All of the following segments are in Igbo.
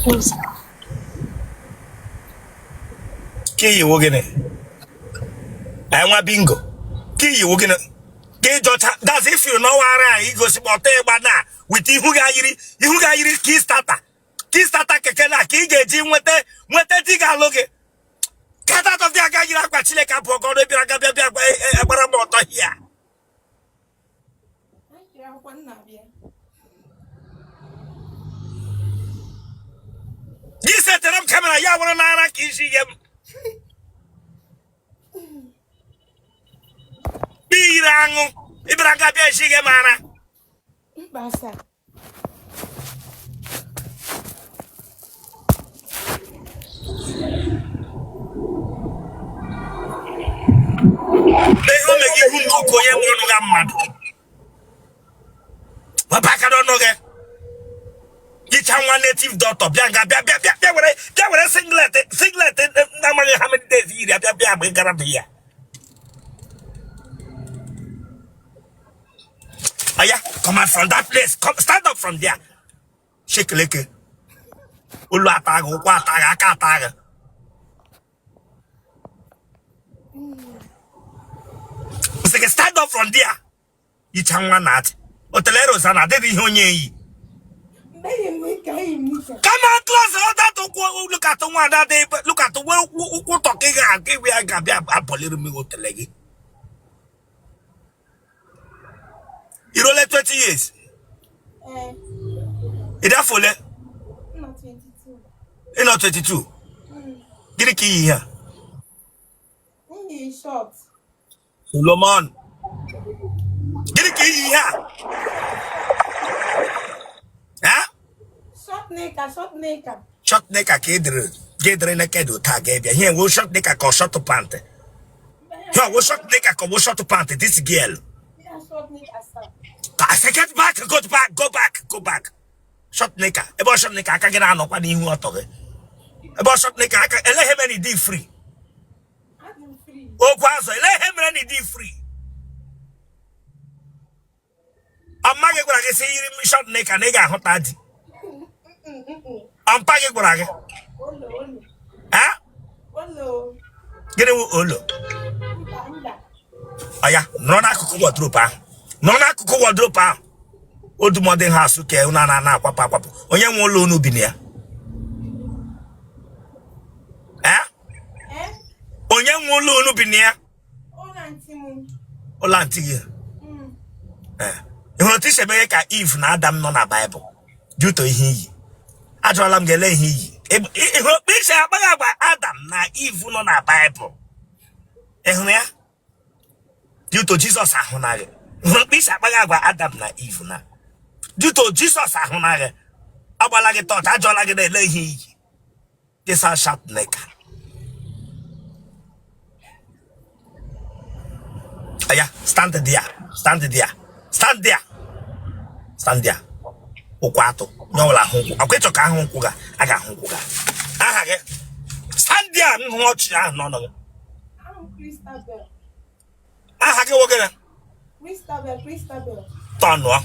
No, sir. Ka iyi wụ gịnị? Enwa bingo. Ka iyi wụ gịnị? Ka ịjọcha that's if you know ara anyị igosi ọtọ ịgba na with ihu gị ayiri ihu gị ayiri kickstarter kickstarter keke na ka ị ga-eji nweta nweta di ga-alụ gị. Get out of there aga yiri akwa Chineke abụọ ka ọrụ bịara aga bịa bịa agbara m ọtọ hia. Gị setere m camera ya wụrụ n'ara ka isi ihe m. Iyiri aṅụ ịbịara nga bịa esi ihe m ara. Mba, sir. Ihe o meghị ihu ndị ụka onye nwe ọnụ ga mmadụ. Wepụ aka n'ọnụ gị. Icha nwa native doctor bịa nga bịa bịa bịa bịa were bịa were singlet singlet na-amaghị how many days yiri bịa bịa mgbe ị gara dị ya. Oya, come out from that place. Come, stand up from there. Shekeleke. Olu ata gị, ụkwụ ata gị, aka ata gị. Sị gị stand up from there. Icha nwa na atị. Otele Rosanna adịghị ihe onye yi. Come on, close all that ụkwụ look at nwa ada dị look at ụkwụ tọkị ga-aga iwe ya ga-abịa apọliri m otele gị. I ruole 20 years? Ee. Ị dị afọ ole? M nọ 22. Ị nọ 22? Gịnị ka i yi ihe a? M yi short. Solomon. Gịnị ka i yi ihe a? Ha? Short knicker, short knicker. Short knicker ka ị dịrị gị dịrị naked taa ga-ebịa ihe wụ short knicker ka ọ short pant. Ihe ọ wụ short knicker ka ọ wụ short pant this girl. Yeah, short knicker, sir. I say get back, go back, go back, go back. Short knicker ebe ọ short knicker aka gị na-anọkwa n'ihu ọtọ gị. Ebe ọ short knicker aka ele ihe mere na ị dị free. Adị m free. Okwu azụ ele ihe mere na ị dị free. Ọ mma gị gwara gị sị yiri short knicker na ị ga-ahụta di. Ọ mpa gị gwara gị? Eh? Gịnị wụ olo? Oya, nọrọ n'akụkụ wardrobe ahụ. Nọrọ n'akụkụ wardrobe ahụ. Odumọdị ha asụ ka unu na akwapụ akwapụ. Onye nwe ụlọ unu bi na ya? Eh? Onye nwe ụlọ unu bi na ya? Ụlọ aunty gị. Ee. Ị hụrụ otu i si emeghe ka Eve na Adam nọ na Baịbụl due to ihe i yi. Ajụọla m gị ele ihe i yi. Ị hụrụ otu i si akpaghị agwa Adam na Eve nọ na Baịbụl. Ị hụrụ ya? Due to Jizọs ahụnaghị. Ị hụrụ otu i si akpaghị agwa Adam na Eve na due to Jizọs ahụnaghị. Agbala gị torch ajụọla gị na ele ihe i yi. This a short knicker. Oya, stand there. Stand there. Stand there. Stand there. Ụkwụ atụ. Nye ọbụla ahụ ụkwụ. Akwa ịchọ ka ahụ ụkwụ ga. A ga-ahụ ụkwụ ga. Aha gị. Stand there. M hụ ọchị ahụ n'ọnụ gị. Aha gị wụ gịnị? Christabel, Christabel. Tọnụọ.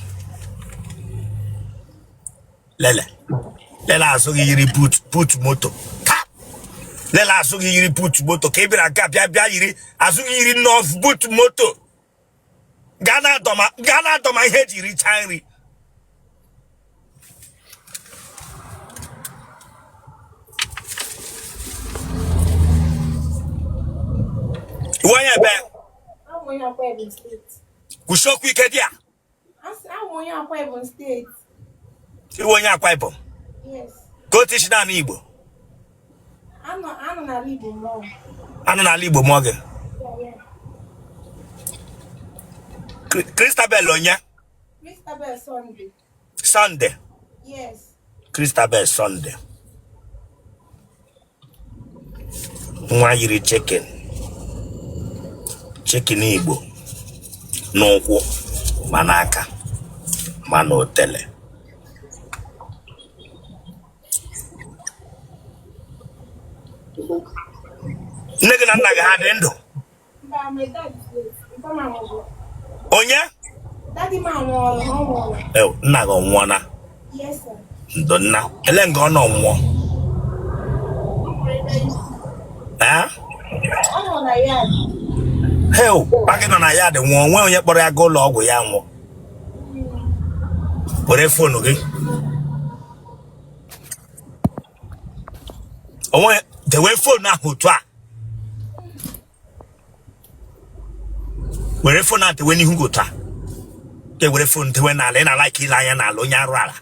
Lele. Lele azụ gị yiri boot boot moto. Ka. Lele azụ gị yiri boot moto ka ị bịara ga bịa bịa yiri azụ gị yiri nọf boot moto. Gaa na-adọma gaa na-adọma ihe eji richaa nri. Ị wụ onye ebe Abụ onye Akwa Ibom steeti. kwusie okwu ike dị a Asị abụ onye Akwa Ibom steeti. Ị wụ onye Akwa Ibom Yes. ka otu i si na-anụ Igbo Anọ anọ n'ala Igbo mụọ. Anọ n'ala Igbo mụọ gị. Yeah, yeah. Christabel onye Christabel Sunday. Sunday. Yes. Christabel Sunday. Nwa yiri chicken. Chicken Igbo n'ụkwụ ma n'aka ma n'otele. Nne gị na nna gị ha dị ndụ? Mba, my dad is late. Mpa m anwụgo. Onye? Daddy m anwụọla, ọ nwụọla. Ew, nna gị ọ nwụọla? Yes, sir. Ndo nna. Ele nga ọ nọ nwụọ? Eh? Ọ nọ na yard. Heo, pa gị nọ na yard nwụọ, onwe onye kpọrọ ya gaa ụlọ ọgwụ ya nwụọ. Were phone gị. Onwe dewe phone ahụ otu a. Were phone ahụ dewe n'ihu gị otu a. Ka were phone dewe n'ala, ị na-alike ile anya n'ala onye arụ ala.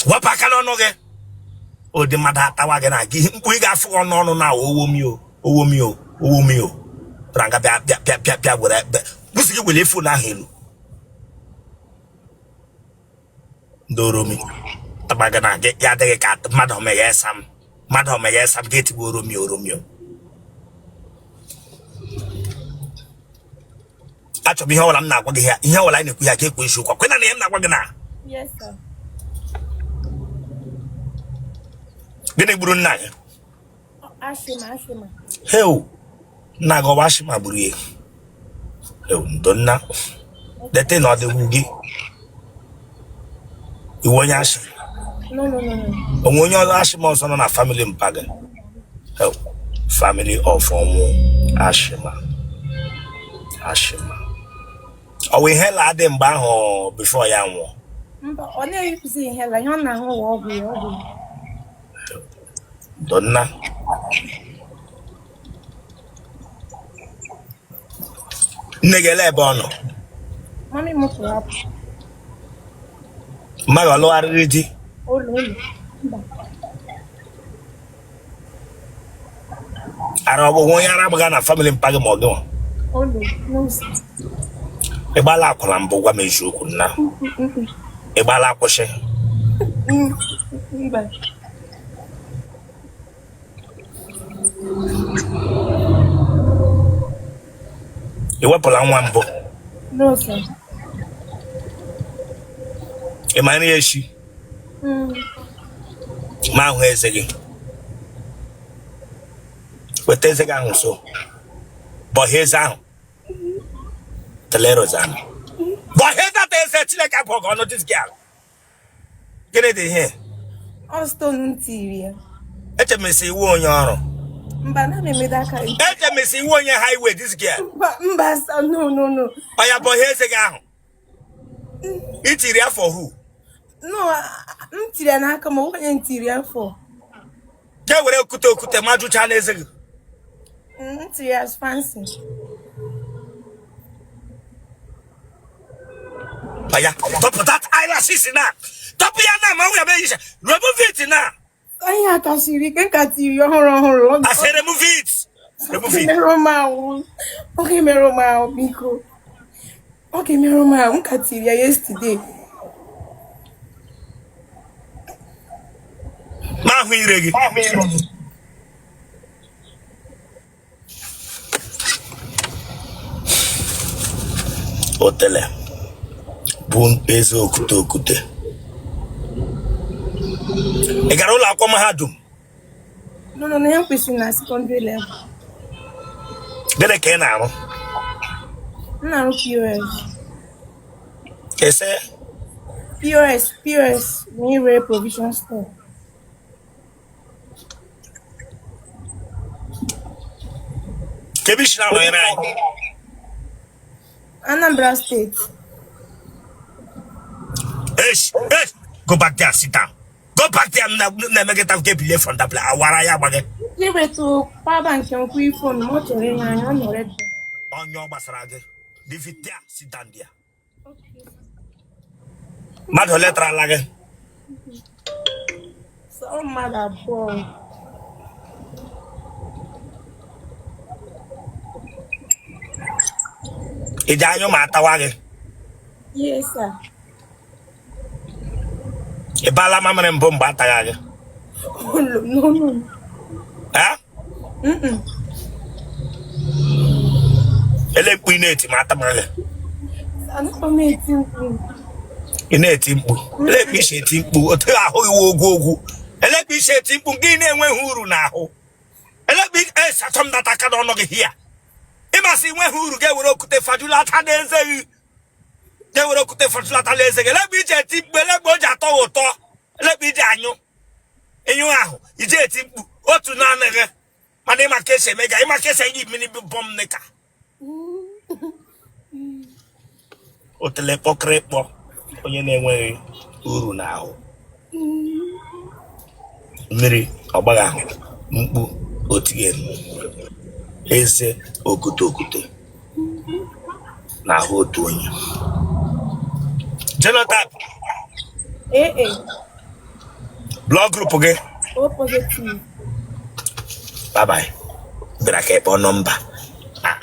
Wepụ aka n'ọnụ gị. Ụdị mmadụ atawa gị na gị mkpu ị ga-afụ ọnụ ọnụ na owomio owomio owomio bịara bịa bịa bịa bịa bịa were kwụsị gị were phone ahụ elu ndị oromi taba gị na gị ya adịghị ka mmadụ omeghe esam mmadụ omeghe esam gị etigbu oromio oromio. Achọrọ m ihe ọbụla m na-agwa gị ya ihe ọbụla anyị na-ekwu ya ka ekwu eziokwu kwena na ihe m na-agwa gị na. Yes, sir. Gịnị gburu nna gị? Asthma, asthma. Heu, nna gị ọwa asthma gburu ya. Heu, ndo nna dete na ọ dịwu gị iwu onye asthma? No, no, no, no. Onwe onye ọzọ asthma ọzọ nọ na family mpa gị? Heu, family of ọnwụ asthma asthma ọ wụ ihe la adị mgbe ahụ before ya nwụọ? Mba, ọ na-eyipụzi ihe la ihe ọ na-aṅụ wụ ọgwụ ya ọgwụ ya. Ndo nna nne gị ele ebe ọ nọ? Mummy m pụrụ apụ. Mmadụ ọ lụgharịrị di? Ụlọ ụlọ. Mba. Ara ọ bụ onye ara agbaga na family mpa gị ma ọ gị nwa? Ụlọ n'ụzọ. Ị gbala akwụna mbụ? Gwa m eziokwu nna. Ị gbala akwụsị? Mba. Ị wepụla nwa mbụ? No, sir. Ị ma nri echi? Ma ahụ eze gị, weta eze gị ahụ nso, bọhie eze ahụ telerozana, bọhie data eze. Chineke abụọ gị ọnụ. This girl, gịnị dị ihe? Ọ stone m tiri ya. Echemesi iwu onye ọrụ. Mba, na m emedo aka. Echemesi iwu onye highway. This girl. Mba, mba, sir. No, no, no. Ọ ya bọhie eze gị ahụ itiri ya for who? No, m tiri ya n'aka ma onye m tiri ya for. Jee were okwute okwute ma jụchaa n'eze gị. M tiri ya as fancy. Oya, tọpụ that eyelashes na, tọpụ ya na ma nwunye m eyicha. Remove it na. Ihe a ka siri ike, m ka tiri ya ọhụrụ ọhụrụ. I say remove it, remove Ọ it. ga-emerụ m ahụ. Ọ ga-emerụ m ahụ, biko. Ọ ga-emerụ m ahụ. M ka tiri ya yesterday. Ma ahụ ire gị. Otele bụ eze okwute okwute. Ị gara ụlọ akwụkwọ mahadum? No, no, no, ihe m kwesịrị na secondary level. Gịnị ka ị na-arụ? M na-arụ POS. Ese? POS, POS, na ire provision store. Ka ebe isi na-anọnyere anyị? Anambra State. Eish, eish, go back there, sit down. Go back there. M na-eme gị ta ka ebilie from that place. Awara ya agba gị. Iwetu power bank nkwụ phone ma ọ chọrọ ịnye anya ọ nọrọ ebe. Onye ọ gbasara gị? Leave it there, sit down there. Mmadụ ole tarala gị? Sọ mmadụ abụọ. Ị ji anyụ ma atawa gị? Yes, sir. Ị baala mamịrị mbụ mgbe ataghị gị? Oh, no, no, no. Eh? Mm-mm. Ele mkpu ị na-eti ma atama gị? Anaghị m eti mkpu. Ị na-eti mkpu. Ele mkpu isi eti mkpu otu ahụ iwu ogwu ogwu? Ele mkpu isi eti mkpu gị na-enweghị uru n'ahụ? Ele mkpu esatọ m data aka n'ọnụ gị hia ịmasị nweghị uru ga-ewere okwute fajulata n'eze gị, ga-ewere okwute fajulata n'eze gị. Ele mkpu iji eti mkpu? Ele mkpu o ji atọ gị ụtọ? Ele mkpu iji anyụ? Ịnyụ ahụ ije eti mkpu otu naanị gị mana ịma ka esi eme ga ịma ka esi eyi mmiri bọm nịka otele kpọkịrịkpọ onye na-enweghị uru n'ahụ mmiri ọgbaghị ahụ mkpu otige eze ogote ogote n'ahụ otu onye. Genotype? AA. Blood group gị? O positive. Bye bye. Bịara ka ịkpọ nọmba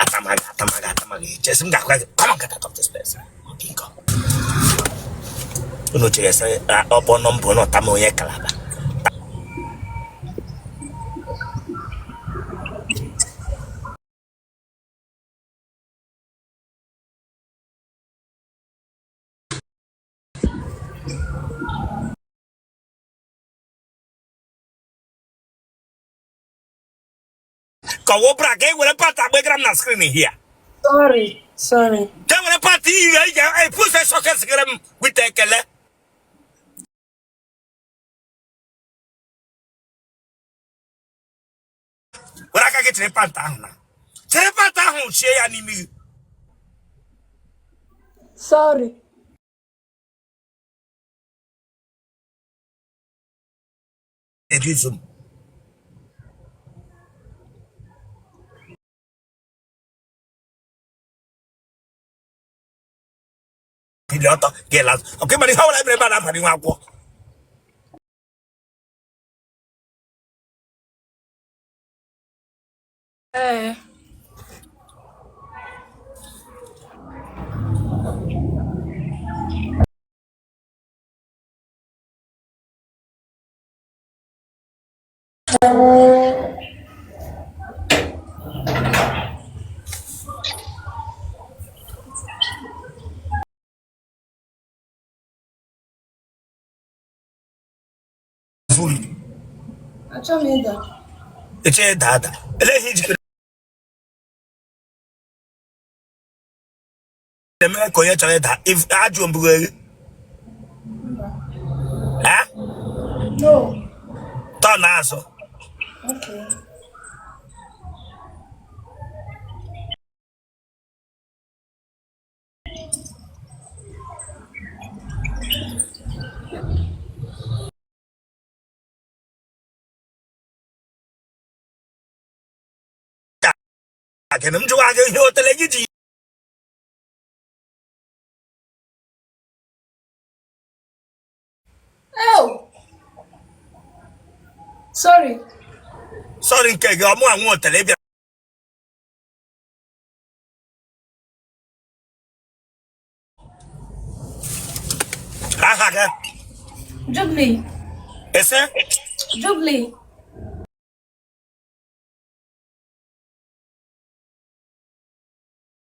atamaghị atamaghị atamaghị chesi m ga-agwa gị, come on, get out of this place. Okay, go. Unu chere sị ọkpọ nọmba unu tama onye Kalaba. Ka ọ bụrụ ka e were pant agbegara m na screen here. Sorry, sorry. Ka e were pant ihe ị ga-epuse shọket gịrị m wite ekele. Were aka gị chịrị pant ahụ na chịrị pant ahụ chie ya n'imi gị. Sorry. Ejizu m bili ọtọ gị la ọkụ ịmara ihe ọbụla mere ebe a na-abalị nwa akwụkwọ. Ee. Achọ m ịda. Eche ịda ada elee ihe ijikere eme ka onye chọrọ ịda ajụ mbụghị eghe. Ha? No. Tọ na azụ. Okay. Gịnị m jụwa gị ihe otele gị ji? Oh. Sorry. Sorry nke gị ọmụ anwụ otele bịa. Aha gị? Jubilee. Ese? Jubilee.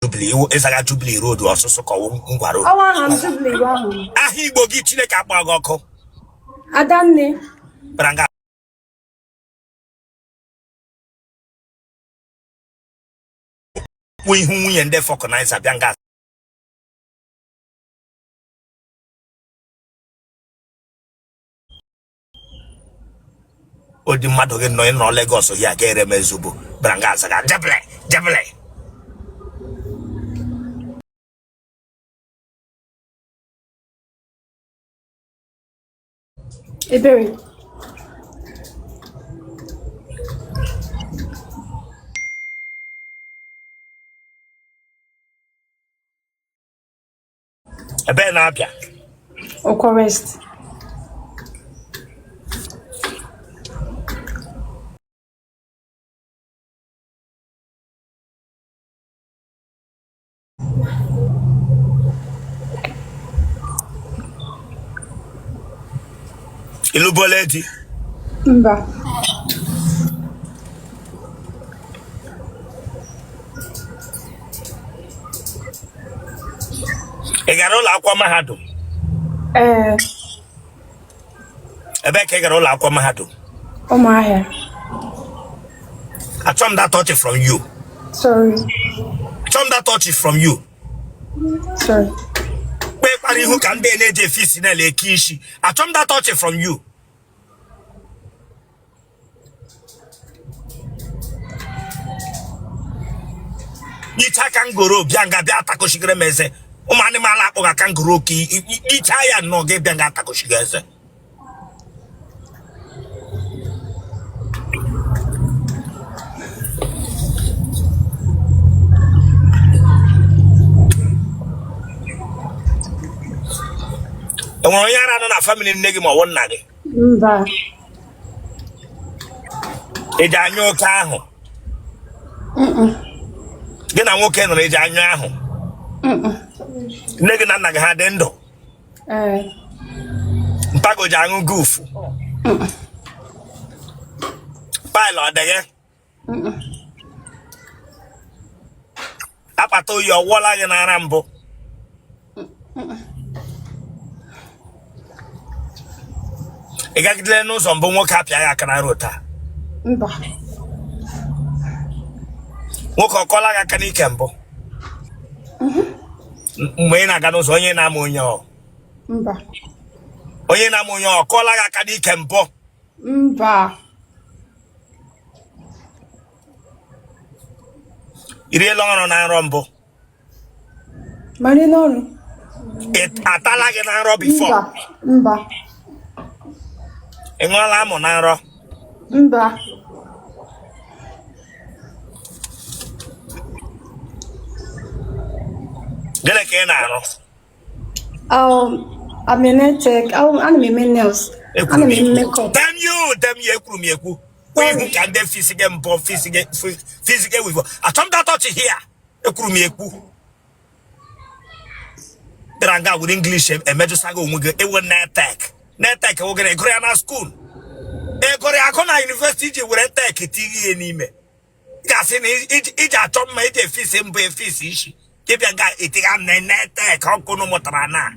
Jubilee ịzaga Jubilee Road ọsụsụ ka ọwụ ngwa road? Ọwa aha m Jubilee bụ aha m. Aha Igbo gị, Chineke akpọ gị ọkụ. Adanne. Bịara nga kwụ ihu nwunye ndị fọkụnaiza bịa nga. Ụdị mmadụ gị nọ ịnọ Lagos ya ga ere m ezigbo bịara nga azaga jebele jebele. Ebere. Ebe na-abịa? Ukwa West. Ịlụbọla di? Mba. Ị gara ụlọ akwụkwọ mahadum? Ee. Ebee ka ị gara ụlọ akwụkwọ mahadum? Ụmụahịa. Achọ m that touch from you. Sorry. Achọ m that touch from you. Sorry. Kpee kpara ihu ka ndị na-eji efe isi na-ele eke isi. Achọ m that touch from you. Yicha kangaroo bịa nga bịa takoshigere m eze. Ụmụ anụmanụ akpọga kangaroo ka yicha ya nnọọ gị bịa nga takoshiga eze. Enwere onye ara nọ na family nne gị ma ọ bụ nna gị? Mba. Ị ji anyụ oke ahụ? Gị na nwoke nọrọ, ị ji anyụ ahụ? Nne gị na nna gị ha dị ndụ? Ee. Mpa gị o ji aṅụ gufu? Pile ọ dị gị? Akpata oyi ọ wụọla gị n'ara mbụ? Ị gagidere n'ụzọ mbụ nwoke apịa gị aka n'ara taa? Mba. Nwoke ọ kọla gị aka n'ike mbụ? Mgbe ị na-aga n'ụzọ, onye na-ama onye ọ? Mba. Onye na-ama onye ọ kọla gị aka n'ike mbụ? Mba. I riela ọrụ na nrọ mbụ? Ma rie n'ọrụ? Atala gị na nrọ before? Mba. Mba. Ị ṅụọla amụ na nrọ? Mba. Gịnị ka ị na-arụ? I'm a nail tech. Ana m eme nails. Ana m eme makeup. Damn you, damn you, ekwuru m ekwu. Ihu ka ndị fisige mbọ fisige fisige weave. Achọ m that touch here. Ekwuru m ekwu. Bịara nga were English emejụsa gị onwe gị ewe nail tech. Nail tech wụ gịnị? Ị gụrụ ya na school. Ị gụrụ ya agụ na university iji were tech tinye ya n'ime. Ị ga-asị na iji achọ mma iji efisi mbọ efisi isi dibịa ga-etiga m na nail tech ọkụ nụ mụtara na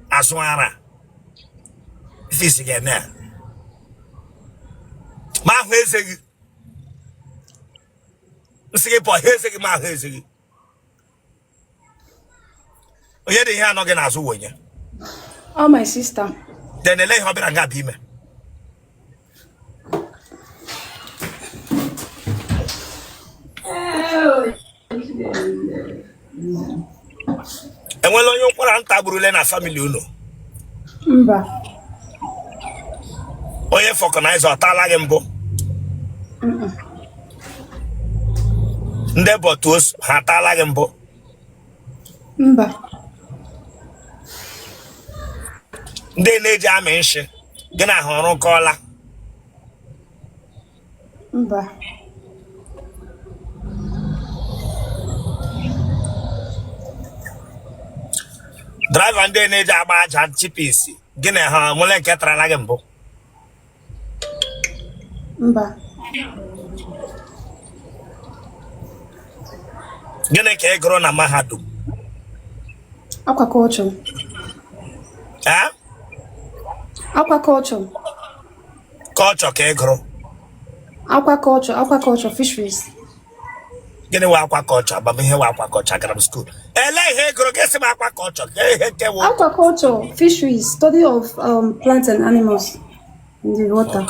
azụ ara fisi ga-eme ya. Ma ahụ eze gị m sị gị pụọ eze gị ma ahụ eze gị onye dị ihe anọ gị n'azụ wụ onye? Oh, my sister. Then ele ihe ọ bịara nga bụ ime? Enwela onye ụkwara nta gburule na family unu? Mba. Onye vulcanizer ọ taala gị mbụ? Ndị bọtuos ha ataala gị mbụ? Mba. Ndị na-eji amị nshị gị na ha ọrụkọọla? Mba. Driver ndị na-eji agba aja chipis gị na ha nwere nke tarala gị mbụ? Mba. Gịnị ka ị gụrụ na mahadum? Aquaculture. Eh? Aquaculture. Culture ka ị gụrụ? Aquaculture, aquaculture, fisheries. Gịnị wụ aquaculture? Amamihe wụ aquaculture, agara m school. Ele ihe ị gụrụ gị sị m aquaculture ka ihe nke wụ? Aquaculture, fisheries, study of plants and animals in the water.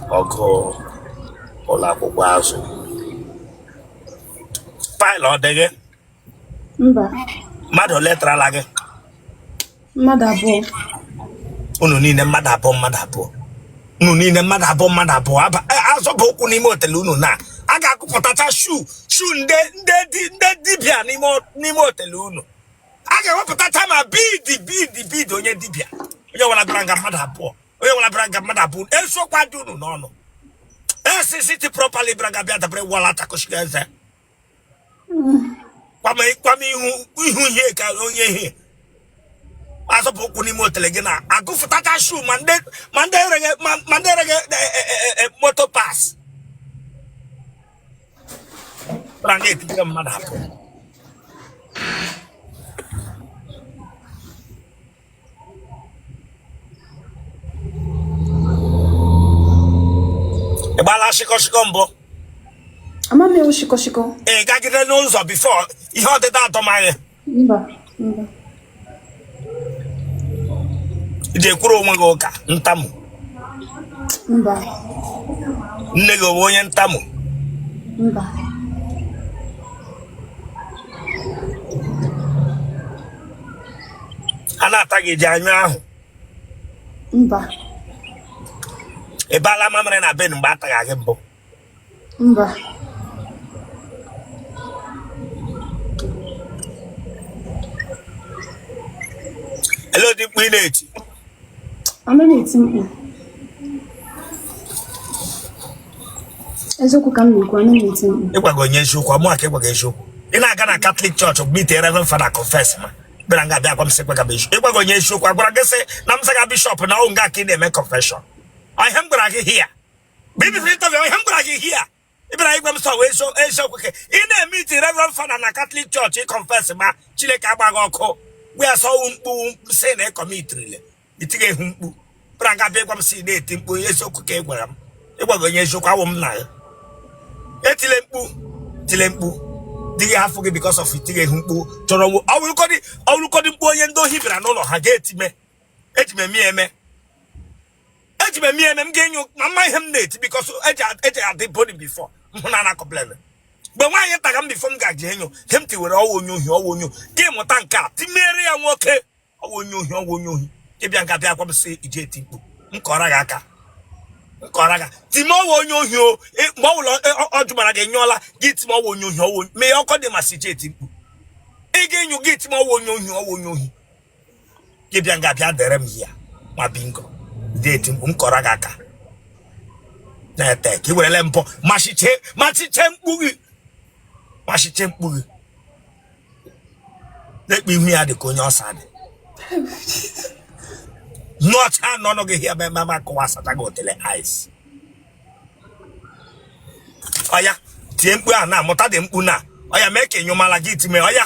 Ọgụ ụlọ akwụkwọ azụ. Pile ọ dị gị? Mba. Mmadụ ole tarala gị? Mmadụ abụọ. Unu niile mmadụ abụọ, mmadụ abụọ. Unu niile mmadụ abụọ, mmadụ abụọ. Azọba ụkwụ n'ime hotel unu na a ga-akụpụtacha shoe shoe ndị ndị ndị dibịa n'ime hotel unu. A ga-ewepụtacha ma bead bead bead onye dibịa. Onye ọbụla bịara nga mmadụ abụọ. Onye ọbụla bịara nga mmadụ abụọ. Eziokwu adị unu n'ọnụ. Esisi properly bịara nga bịa dabere wala takoshiga eze. Kwame ihu ihu ihe ka onye ihe azọpụ ụkwụ n'ime hotel gị na agụfụtacha shoe ma ndị ma ndị ereghị ma ndị ereghị motor parts bịara nga etinye mmadụ abụọ. Ị gbala shịkọshịkọ mbụ? Ama m ewu shịkọshịkọ. Ị gagide n'ụzọ before ihe ọdịda atọmaghị? Mba, mba. Iji ekwuru onwe gị ụka ntamu? Mba. Nne gị ọ wụ onye ntamu? Mba. A na-ata gị ji anyụ ahụ? Mba. Ị baala mamịrị na bin mgbe a taga gị mbụ? Mba. Ele ụdị mkpu ị na-eti? Ana m eti mkpu. Eziokwu ka m na-ekwu, ana m eti mkpu. Ị gwaga onye eziokwu, ọmụ aka ịgwaga eziokwu. Ị na-aga na Catholic Church meet Reverend Father confess ma bịara nga bịa gwa m sị gwaga m eziokwu. Ị gwaga onye eziokwu, agwara gị sị na m zaga bishọp na ọwụ nga ka ị na-eme confession. Ọ ihe m gwara gị here. Baby interview, ihe m gwara gị here. Ị bịara ịgwa m sọ wee eziokwu ka ị na-emeet Reverend Father na Catholic Church ị confess ma Chineke agbaghị ọkụ wee sọ mkpu sị na ị commitrile itighị ehu mkpu bịara nga bịa ịgwa m sị na-eti mkpu eziokwu ka ị gwara m. Ị gwaghị onye eziokwu, awụ m na ya etile mkpu tile mkpu di gị hafụ gị because of itighị ehu mkpu chọrọ ọ wụrụkọdị mkpu onye ndị ohi bịara n'ụlọ ha ga-etime eji m eme eme eji m eme eme m ga-enyo ma mma ihe m na-eti because eji adị body before m hụ na ana complain mgbe nwaanyị taga m before m gaji enyo ihe m tiwere ọwụ onye ohi ọwụ onye ohi gị mụta nke a tinyere ya nwoke ọwụ onye ohi ọwụ onye ohi ị bịa nga bịa gwa m sị iji eti mkpu m kọrọ gị aka m kọrọ gị time ọwụ onye ohi o mgbe ọ bụla ọ jụmara gị nyụọla gị time ọwụ onye ohi ọwụ mee ya ọkọ dị masị iji eti mkpu ị ga-enyo gị time ọwụ onye ohi ọwụ onye ohi gị bịa nga bịa dere m ya ma bingo dị eti mkpu m kọrọ gị aka na-ete ka ị werele mbọ machiche machiche mkpu gị machiche mkpu gị na-ekpe ihu ya dị ka onye ọsa dị nọcha n'ọnụ gị hịa ebe ma kụwa asata gị otele ice ọya tie mkpu ahụ na mụta dị mkpu na ọya mee ka ịnyụmala gị time ọya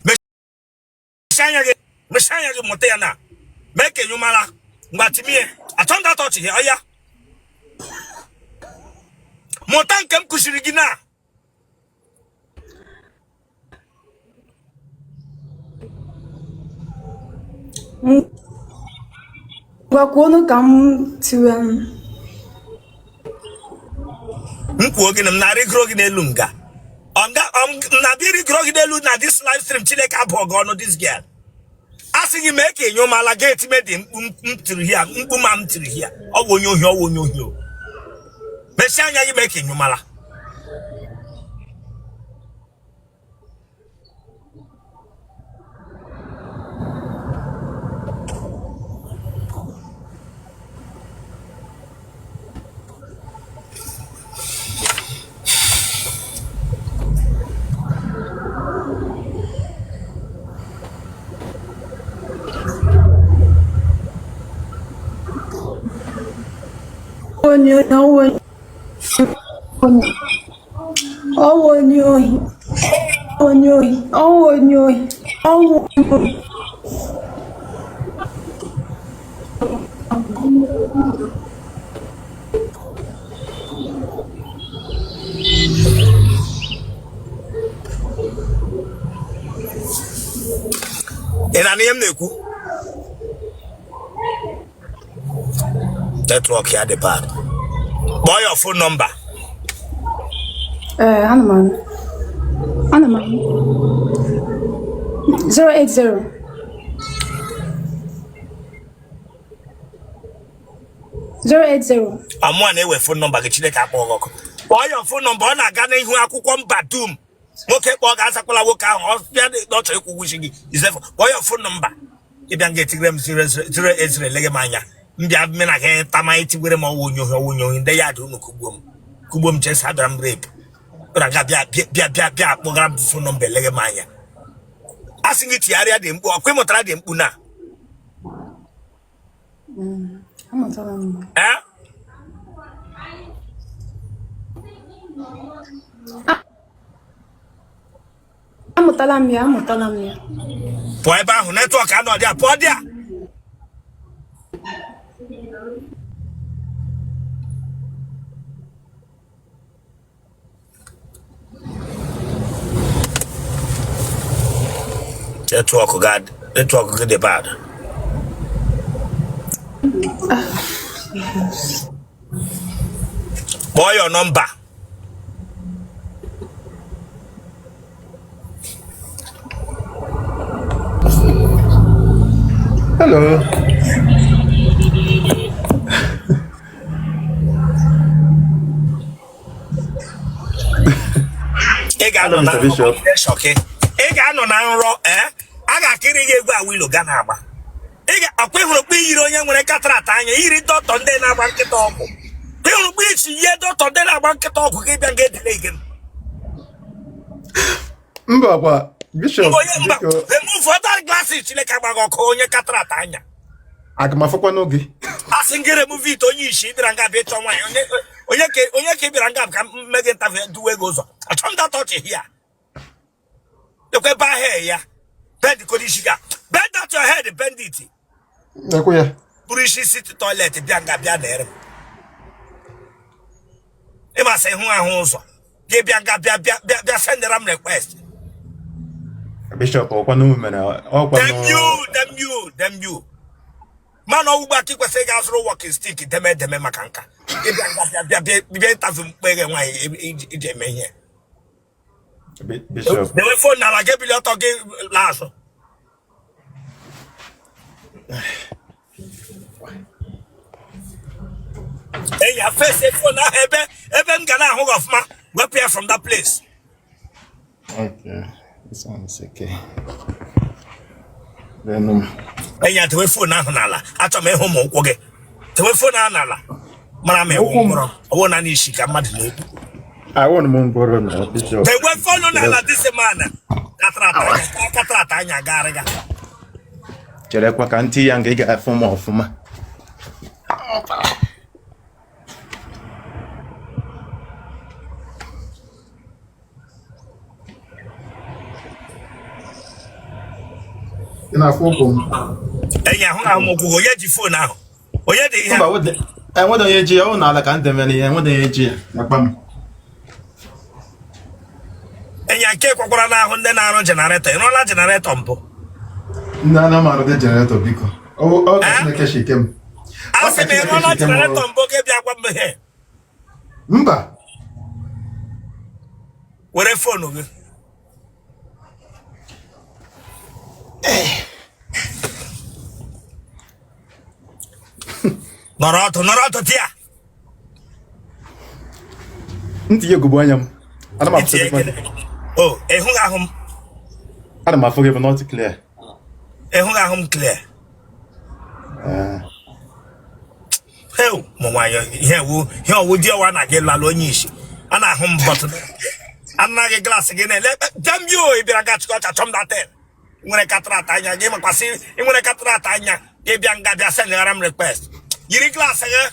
mechie anya gị mechie anya gị mụta ya na mee ka ịnyụmala ngwa timie achọ m data ọchị ọya mụta nke m kụziri gị na Ngwa kwuonụ ka m tiwe m. M kwuo gị na m na-arịgoro gị n'elu nga m na-abịa ịrịgoro gị n'elu na this live stream Chineke abụọ gị ọnụ this girl a sị gị mee ka enyo mala ga etime dị mkpu m tiri hia mkpu ma m tiri hia ọ bụ onye ohi ọ bụ onye ohi o mechie anya gị mee ka enyo mala Onye ọwụ onye ohi onye ohi ọwụ onye ohi ọwụ onye ohi. Ị na-anụ ihe m na-ekwu? Network ya dị bad. Kpọọ ya phone number. Ee, ana m anụ. Ana m anụ. 080 080 Amụa na-ewe phone number gị Chineke akpọ gị ọkụ. Kpọọ ya phone number ọ na-aga n'ihu akwụkwọ mba dum. Nwoke kpọọ gị azakwala nwoke ahụ ọ bịa na ọ chọrọ ịkwụ ụgwọ isi gị izefọ kpọọ ya phone number. Ị bịa nga etigere m 080 eleghị m anya m bịa mena gị tama etigbere m ọwụ onye ohi ọwụ onye ohi ndị ya dị unu kugbuo m kugbuo m chesa abịara m rape bịara nga bịa bịa bịa bịa akpọgara m phone number eleghị m anya a sị gị tigharịa dị mkpu ọkwa ị mụtara dị mkpu na Amụtara m. Eh? Amụtala m ya, amụtala m ya. Pụọ ebe ahụ network anọ dị a pụọ dị a. Network gị network gị dị bad. Kpọọ your number. Hello. Ị ga-anọ Hello, na Mr. Bishop. nrọ ị ga-anọ na nrọ ee a ga-akịrị gị egwu Awilo ga na-agba ị ga ọkwa ị hụrụ kpa i yiri onye nwere cataract anya yiri dọkịta ndị na-agba nkịta ọgwụ ị hụrụ kpa i si yie dọkịta ndị na-agba nkịta ọgwụ gị bịa nga edere gị. Mba kwa Bishop. Onye mba remove that glasses. Chineke agbaghị ọkụ onye cataract anya. Aga m afụkwa n'oge. Asị gị remove it. Onye isi bịara nga bịa ịchọ nwaanyị onye ka ị bịara nga ka m mee gị interview duwe gị ụzọ achọ m that touch here. Lekwa ebe ahụ ya bend kodo isi ga bend that your head, bend it. Ekwe ya. Buru isi si toilet bịa nga bịa na-ere m ịmasị hụ ahụ ụzọ gị bịa nga bịa bịa bịa bịa sendera m request. Bishop, ọkwanụ mere ọkwanụ. Damn you, damn you, damn you. Mana ugbu a ka ị kwesịrị ịga zụrụ walking stick deme deme maka nka ịbịa nga bịa bịa bịa bịa interview mkpeghe nwaanyị iji eme ihe. Bishop. Dewe phone n'ala gị ebili ọtọ gị laa azụ. Eya face phone ahụ ebe ebe m ga na-ahụ gị ọfụma wepụ ya from that place. Okay, this one is okay. Then Enya dewe phone ahụ n'ala achọ m ịhụ ma ụkwụ gị dewe phone ahụ n'ala mara ma ị wụ ngwọrọ ọ wụ naanị isi ka mmadụ na-ekwu. Awụghị m ngwọrọ na Bishop. Dewe phone n'ala this man cataract anya garịga. Cherekwa ka ntị ya nga ị ga-afụ m ọfụma. Ị na-afụ ụkwụ m? Enyi ahụ ahụ m ụkwụ onye ji phone ahụ onye dị ihe Mba, enwede onye ji ya ọ n'ala ka ndị mere ihe enwede onye ji ya akpa m. Enyi nke kwakwara n'ahụ ndị na-arụ generator ị rụọla generator mbụ? Nne ana m arụdị generator biko. Ọ ka Chineke si ike m. A sị m ị rụọla generator mbụ gị bịa gwa m ihe. Mba. Were phone gị. Nọrọ ọdụ nọrọ ọdụ di ya. Ntị ya egwugbu anya m. Ana m afụ gị. O, ịhụghị ahụ m. Ana m afụ gị but not clear. Ịhụghị ahụ m clear. Heu, mụ nwayọ ihe wu ihe ọwụ di ọwa na gị lala onye isi. A na-ahụ m but anaghị glass gị na-ele damn you ị bịara nga chịkọcha chọm datel nwere cataract anya gị makwasị ị nwere cataract anya gị bịa nga bịa sendara m request yiri glass gị.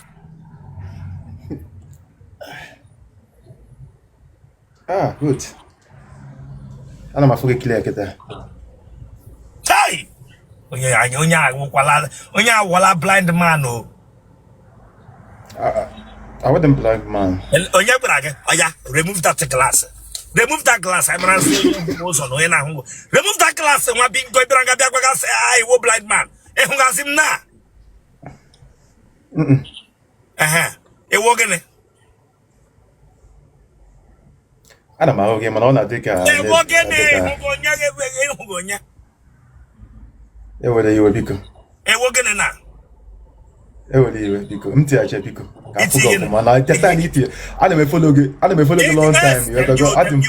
Ah, good. Ana m afụ gị clear kịta. Chai! Onye anya onye awụkwala onye awụla blind man o. Awụdị m blind man. Onye gwara gị oya remove that glass. Remove that glass. I mara sị ụzọ na onye na-ahụ. Remove that glass nwa bingo bịara nga bịa gwagasị ah iwo blind man. Ịhụgasị m na. Ehe. Iwo gịnị? Ana m ahụ gị mana ọ na-adị ka Ewo gịnị ịhụghị onye ịhụghị onye. Ewere iwe biko. Ewo gịnị na? Ewere iwe biko. M tighachi biko. Ka afụ gị ọfụma na teta na itinye. Ana m efollow gị. Ana m efollow gị long time. Adị m.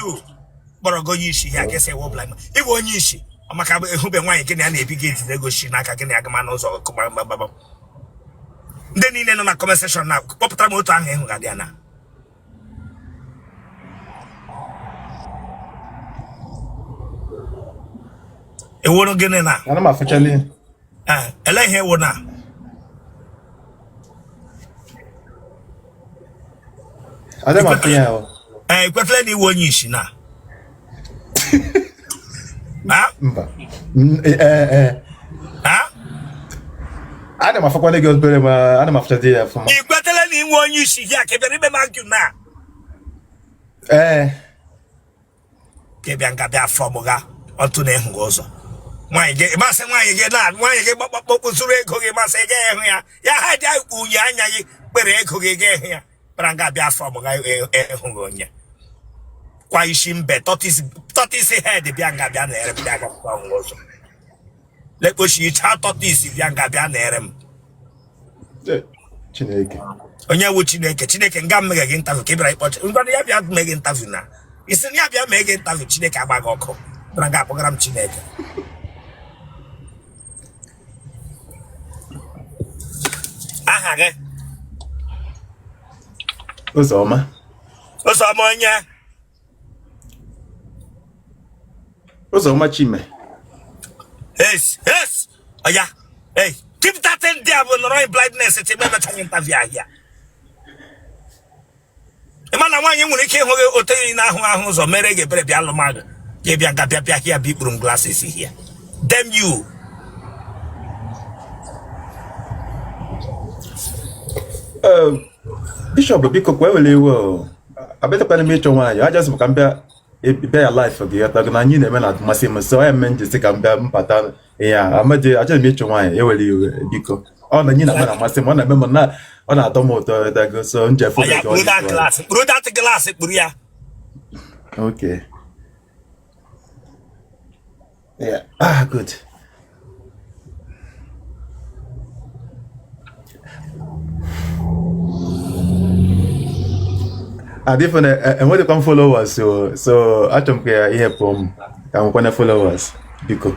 Kpọrọ gị onye isi ya ka esi ewo blind man. Ịbụ onye isi maka ehube nwaanyị gịnị a na-ebi gị ejide ego shi n'aka gịnị agama n'ụzọ gbamgbamgbam. Ndị niile nọ na comment section na kpọpụtara m otu ahụ ịhụ ga-adị ya na. Eworo gịnị na? Ana m afụchali. Ele ihe ewo na? Ada m afụ ya o. Ee, ekwetala na iwe onye isi na? Mba. Ee. Ana m afụkwala gị obere ma ana m afụchadị ya ọfụma. I kwetala na inwe onye isi gị a ka ị bịara ime m na? Ee. Ka ị bịa nga bịa fọm ga ọtụ na ịhụ gị ụzọ. Nwaanyị gị masị nwaanyị gị na nwaanyị gị gbakpakpọ zuru ego gị masị gị ịhụ ya ya ha dị unyi anya gị kpere ego gị ga ịhụ ya. Bịara nga bịa afọ ọmụga ịhụghị onye kwa isi mbe tortoise head bịa nga bịa na-ere m bịa gakwa ọhụrụ ụzọ lekpochi icha tortoise bịa nga bịa na-ere m. Chineke. Onye wu Chineke? Chineke nga mmeghe gị interview ka ị bịara ịkpọchi ngwa ya bịa mee gị interview na isi na ya bịa mee gị interview. Chineke agba gị ọkụ bịara nga akpọgara m Chineke. Aha gị? Ụzọma. Ụzọma onye? Ụzọma Chime. Yes, yes. Oya, hey, keep that thing there bụ nọrọ in blindness till emecha interview ahịa. Ị ma na nwaanyị nwere ike ịhụ gị otu ị na-ahụ ahụ ụzọ mere gị ebere bịa lụma gị gị bịa nga bịa bịa hịa bịa ikpuru m glasses here. Damn you. Bishop, biko kwa ewele iwe o. Abịatakwana m ịchọ nwaanyị, ajọsị m ka m bịa bịa ya live gị ghọtago na anyị na-eme na amasị m so ya mme njisi ka m bịa mbata ya amaghị achọghị m ịchọ nwaanyị ewele iwe biko ọ na anyị na-eme na amasị m ọ na-eme m na ọ na-atọ m ụtọ ghọtago so njefu Oya, kpuru that glass, kpuru that glass, kpuru ya. Okay. Yeah. Ah, good. Adịfụ na enweghịkwa m followers so achọrọ m ka ya ihe pụọ m ka m nwekwana followers biko.